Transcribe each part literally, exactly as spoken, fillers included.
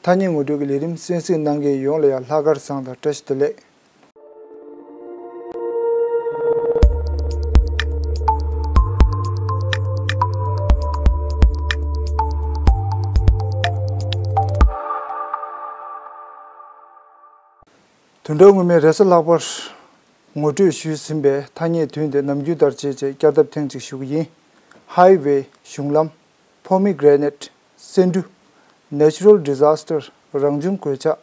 ཐ་སྙད་ངོ་སྤྲོད་ཀྱི་ལས་རིམ་གསན་གཟིགས་གནང་མཁན་ཡོངས་ལ་ཡང་ལྷག་དཀར་བཟང་དང་བཀྲ་ཤིས་བདེ་ལེགས། དོན་གྲུབ་ངོ་མས་རེས་གཟའ་ལྷག་པར་ངོ་སྤྲོད་ཞུས་ཟིན་པའི་ཐ་སྙད་བདུན་དེ་ནམ་རྒྱུན་ལྟར་བྱས་རྗེས་བསྐྱར་ལྡབ་ཐེངས་གཅིག་ཞུ་གི་ཡིན། Highway། གཞུང་ལམ། Pomegranate། སེ་འབྲུ། Natural Disaster། རང་བྱུང་གོད་ཆག།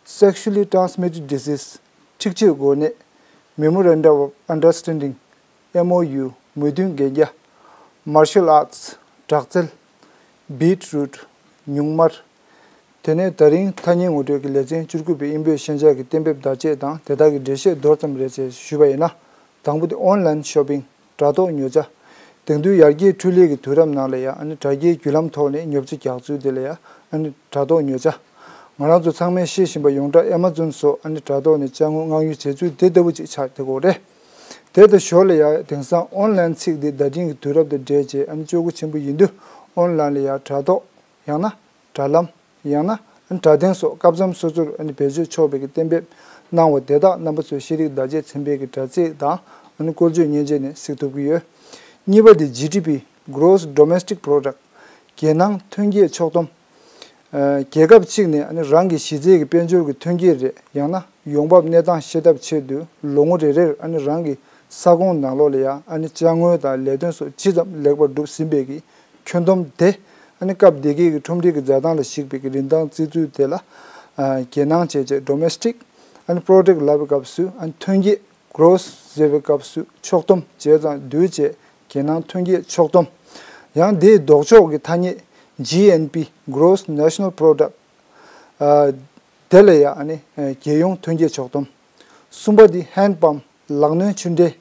Sexually Transmitted Disease། འཁྲིག་སྤྱོད་འགོ་ནད། Memorandum of Understanding། M O U། མོས་མཐུན་གན་རྒྱ། Martial Arts། དྲག་རྩལ། Beetroot། ཉུང་དམར། དེ་ནས་ད་རིང་ཐ་སྙད་ངོ་སྤྲོད་ཀྱི་ལེ་ཚན་བཅུ་དགུ་པའི་དབྱིན་བོད་ཤན་སྦྱར་གྱི་གཏན་འབེབས་བརྡ་ཆད་དང་དེ་དག་གི་འགྲེལ་བཤད་མདོར་ཙམ་རེ་བཅས་ཞུས་པ་ཡིན་ན། དང་པོ་དེ་online shopping། དྲ་ཐོག་ཉོ་ཆ། དེང་དུས་ཡར་རྒྱས་འཕྲུལ་ལས་ཀྱི་དུས་རབས་ནང་ལ་ཡང་ཨ་ནི་དྲ་རྒྱའི་བརྒྱུད་ལམ་ཐོག་ནས་ཉོ་ཆ་རྒྱག་ཚུལ་དེ་ལ་ཡང་ཨ་ནི་དྲ་ཐོག་ཉོ་ཆ། ང་རང་ཚོ་ཚང་མས་ཤེས་བཞིན་པ་ཡོངས་གྲགས་Amazon་སོགས་ཨ་ནི་དྲ་ཐོག་ནས་ཅ་དངོས་མངགས་ཉོ་བྱེད་ཚུལ་དེ་ལྟ་བུ་ཅིག་ཆགས་བསྡད་ཀྱི་ཡོད་རེད། དེ་དང་ཞོར་ལ་ཡང་དེང་སང་online་ཚིག་འདི་བརྡ་འཕྲིན་གྱི་དུས་རབས་དང་འབྲེལ་བྱས་ཨ་ནི་སྤྱོད་སྒོ་ཆེན་པོ་ཡིན་དུས་online་ལ་ཡང་དྲ་ཐོག་ཡང་ན་དྲ་ལམ། ཡང་ན་དྲ་སྟེང་སོགས་སྐབས་མཚམས་སོ་སོར་བེད་སྤྱོད་ཆོག་པའི་གཏན་འབེབས་གནང་བ་དེ་དག་རྣམ་པ་ཚོས་ཤེས་རིག་བརྡ་ཆད་ཚན་པའི་དྲ་ཚིགས་དང་བཀོལ་སྤྱོད་མཉེན་ཆས་ནས་གཟིགས་ཐུབ་ཀྱི་ཡོད། གཉིས་པ་དེ་G D P། Gross Domestic Product། རྒྱལ་ནང་ཐོན་སྐྱེད་ཕྱོགས་བསྡོམས། རྒྱལ་ཁབ་གཅིག་ནས་རང་གི་གཞི་རྩའི་དཔལ་འབྱོར་གྱི་ཐོན་སྐྱེད་རེད། ཡང་ན་ཡོང་འབབ་གནས་སྟངས་ཤེས་ཐབས་ཆེད་དུ་ལོ་ངོ་རེ་རེར་རང་གི་ས་ཁོངས་ནང་ལོགས་ལ་ཡང་ཅ་དངོས་དང་ལས་དོན་སོགས་ཇི་ཙམ་ལེགས་པར་འགྲུབ་ཟིན་པའི་ཁྱོན་བསྡོམས་དེ། ཨ་ནི་སྐབས་དེ་གའི་ཁྲོམ་སྒྲིག་གི་འཇགས་ཐང་ལ་གཞིགས་པའི་རིན་ཐང་རྩིས་ཚུལ་དེ་ལ། ཨ། རྒྱལ་ནང་བྱས་རྗེས་Domestic། ཨ་ནི་Product་ལབ་པའི་སྐབས་སུ་ཨ་ནི་ཐོན་སྐྱེད་Gross་ཟེར་བའི་སྐབས་སུ་ཕྱོགས་བསྡོམས་བྱས་ཙང་བསྡུས་བྱས་རྒྱལ་ནང་ཐོན་སྐྱེད་ཕྱོགས་བསྡོམས། ཡང་དེའི་ལྡོག་ཕྱོགས་ཀྱི་ཐ་སྙད་G N P། Gross National Product། ཨ། དེ་ལ་ཡང་ཨ་ནི་རྒྱལ་ཡོངས་ཐོན་སྐྱེད་ཕྱོགས་བསྡོམས། གསུམ་པ་དེ་Hand Pump། ལག་སྣོན་ཆུ་འདྲེན།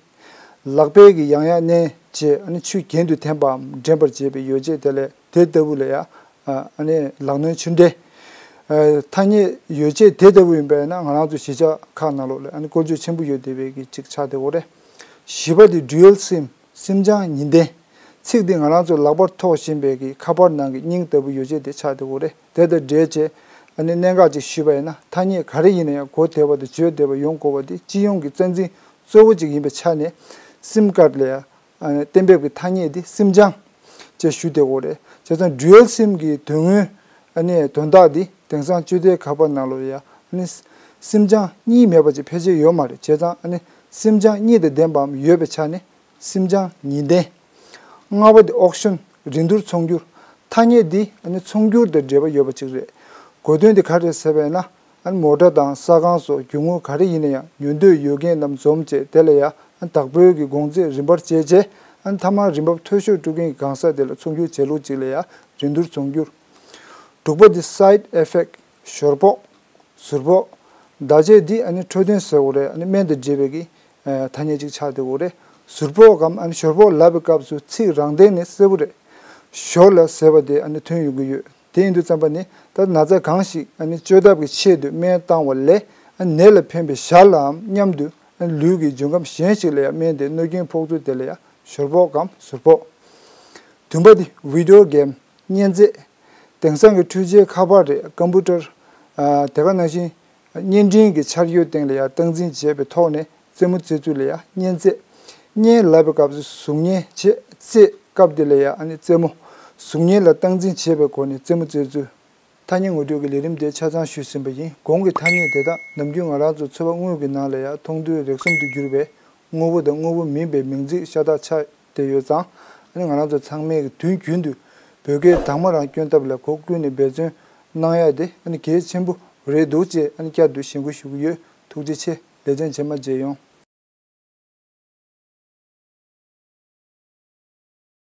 ལག་པས་ཀྱི་ཡང་ཡང་མནན་བྱས་ཨ་ནི་ཆུ་རྒྱུན་དུ་འཐེན་པའམ་འདྲེན་པར་བྱེད་པའི་ཡོ་བྱད་དེ་ལས་དེ་ལྟ་བུ་ལ་ཡང་ཨ་ནི་ལག་སྣོན་ཆུ་འདྲེན། ཐ་སྙད་ཡོ་བྱད་དེ་ལྟ་བུ་ཡིན་པས་ན་ང་རང་ཚོ་གཞིས་ཆགས་ཁག་ནང་ལོགས་ལ་ཨ་ནི་བཀོལ་སྤྱོད་ཆེན་པོ་ཡོད་བསྡད་པའི་གི་ཅིག་ཆགས་བསྡད་ཡོད་རེད། བཞི་པ་དེ་Dual Sim། སིམ་ལྕང་གཉིས་ལྡན། ཚིག་འདི་ང་རང་ཚོ་ལག་པར་ཐོགས་བཞིན་པའི་གི་ཁ་པར་ནང་གི་རྙིང་ལྟ་བུ་ཡོ་བྱད་དེ་ཆགས་བསྡད་ཡོད་རེད། དེ་དང་འབྲེལ་བྱས་ཨ་ནི་གནད་འགག་ཅིག་ཞུས་པ་ཡིན་ན། ཐ་སྙད་ག་རེ་ཡིན་ན་ཡང་གོ་བདེ་བ་དང་བརྗོད་བདེ་བ་ཡོང་དགོས་པ་དེ་སྤྱི་ཡོངས་ཀྱི་རྩ་འཛིན་གཙོ་བོ་གཅིག་ཡིན་པའི་ཆ་ནས། སིམ་ཀར་ལ་ཡང་གཏན་འབེབས་ཀྱི་ཐ་སྙད་འདི་སིམ་ལྕང་ཅེས་ཞུ་བསྡད་ཡོད་རེད། བྱས་ཙང་Dual Sim་གྱི་དོན་དངོས་ཨ་ནི་དོན་དག་འདི་དེང་སང་སྤྱོད་བདེའི་ཁ་པར་ནང་ལོགས་ཡང་ཨ་ནི་སིམ་ལྕང་གཉིས་མེད་པ་ཅིག་ཕལ་ཆེར་ཡོད་མ་རེད། བྱས་ཙང་ཨ་ནི་སིམ་ལྕང་གཉིས་དང་ལྡན་པའམ་ཡོད་པའི་ཆ་ནས། སིམ་ལྕང་ཉིས་ལྡན། ལྔ་པ་དེ་Auction། རིན་བསྡུར་ཚོང་སྒྱུར། ཐ་སྙད་འདི་ཨ་ནི་ཚོང་སྒྱུར་དང་འབྲེལ་བ་ཡོད་པ་ཅིག་རེད། གོ་དོན་དེ་ག་རེ་རེད་ཟེར་བས་ན། ཨ་ནི་མོ་ཊ་དང་ས་ཁང་སོགས་རྒྱུ་དངོས་ག་རེ་ཡིན་ན་ཡང་ཉོ་འདོད་ཡོད་མཁན་རྣམས་འཛོམས་བྱས་དེ་ལ་ཡང་ཨ་ནི་བདག་པོའི་གི་གོང་ཚད་རིན་པར་བྱས་རྗེས་ཨ་ནི་མཐའ་མར་རིན་འབབ་མཐོ་ཤོས་སྤྲོད་མཁན་གྱི་གང་ཟག་དེ་ལ་ཚོང་སྒྱུར་བྱེད་ལུགས་ཅིག་ལ་ཡང་རིན་བསྡུར་ཚོང་སྒྱུར། དྲུག་པ་དེ་Side Effect། ཞོར་ཕོག། ཟུར་ཕོག། བརྡ་ཆད་འདི་ཨ་ནི་འཕྲོད་བསྟེན་ཟེར་དགོས་རེད། ཨ་ནི་སྨན་དང་འབྲེལ་བའི་གི་ཐ་སྙད་ཅིག་ཆགས་བསྡད་ཡོད་རེད། ཟུར་ཕོག་གམ་ཨ་ནི་ཞོར་ཕོག་ལབ་པའི་སྐབས་སུ་ཚིག་རང་སྟེང་ནས་གསལ་པོ་རེད། ཞོར་ལ་ཟེར་བ་དེ་ཨ་ནི་ཐོན་ཡོང་གི་ཡོད། དེ་ཡིན་དུས་ཙམ་པ་ནི་ད་ན་ཚ་གང་ཞིག་ཨ་ནི་བཅོས་ཐབས་ཀྱི་ཆེད་དུ་སྨན་བཏང་བ་ལས་ཨ་ནི་ནད་ལ་ཕན་པའི་ཞར་ལའམ་མཉམ་དུ་ཨ་ནི་ལུས་ཀྱི་འབྱུང་ཁམས་གཞན་ཞིག་ལ་ཡང་སྨན་དེ་གནོད་སྐྱོན་ཕོག་ཚུལ་དེ་ལ་ཡང་ཞོར་ཕོག་གམ་ཟུར་ཕོག། བདུན་པ་དེ་Video Game། བརྙན་རྫས། དེང་སང་གི་འཕྲུལ་ཆས་ཁ་པར་རེད། Computer། ཨ། དེ་ག་ནང་བཞིན་བརྙན་འཕྲིན་གྱི་འཆར་གཞིའི་སྟེང་ལ་ཡང་སྟངས་འཛིན་བྱས་པའི་ཐོག་ནས་རྩེད་མོ་རྩེ་ཚུལ་ལ་ཡང་བརྙན་རྩེད། བརྙན་ལབ་པའི་སྐབས་སུ་གཟུགས་བརྙན་བྱས། རྩེད་སྐབས་དེ་ལ་ཡང་ཨ་ནི་རྩེད་མོ། གཟུགས་བརྙན་ལ་སྟངས་འཛིན་བྱས་པའི་སྒོ་ནས་རྩེད་མོ་རྩེ་ཚུལ། ཐ་སྙད་ངོ་སྤྲོད་ཀྱི་ལས་རིམ་དེ་ཆ་ཚང་ཞུས་ཟིན་པ་ཡིན། གོང་གི་ཐ་སྙད་དེ་དག་ནམ་རྒྱུན་ང་རང་ཚོ་འཚོ་བ་དངོས་ཀྱི་ནང་ལ་ཡང་མཐོང་ཐོས་རེག་གསུམ་དུ་གྱུར་པའི་དངོས་པོ་དང་དངོས་པོ་མིན་པའི་མིང་ཚིག་ཤ་སྟག་ཆགས་བསྡད་ཡོད་ཙང་། ཨ་ནི་ང་རང་ཚོ་ཚང་མས་དུས་རྒྱུན་དུ་བོད་སྐད་དག་མ་རང་སྐྱོན་ཐབས་ལ་སྒོ་ཀུན་ནས་འབད་བརྩོན་གནང་ཡ་དེ་ཨ་ནི་གལ་ཆེན་པོ་རེད་འདུག་ཅེས་ཨ་ནི་བསྐྱར་དུ་ཞུ་འགོ་ཞུ་གི་ཡོད། ཐུགས་རྗེ་ཆེ། ལེ་ཚན་རྗེས་མ་མཇལ་ཡོང་།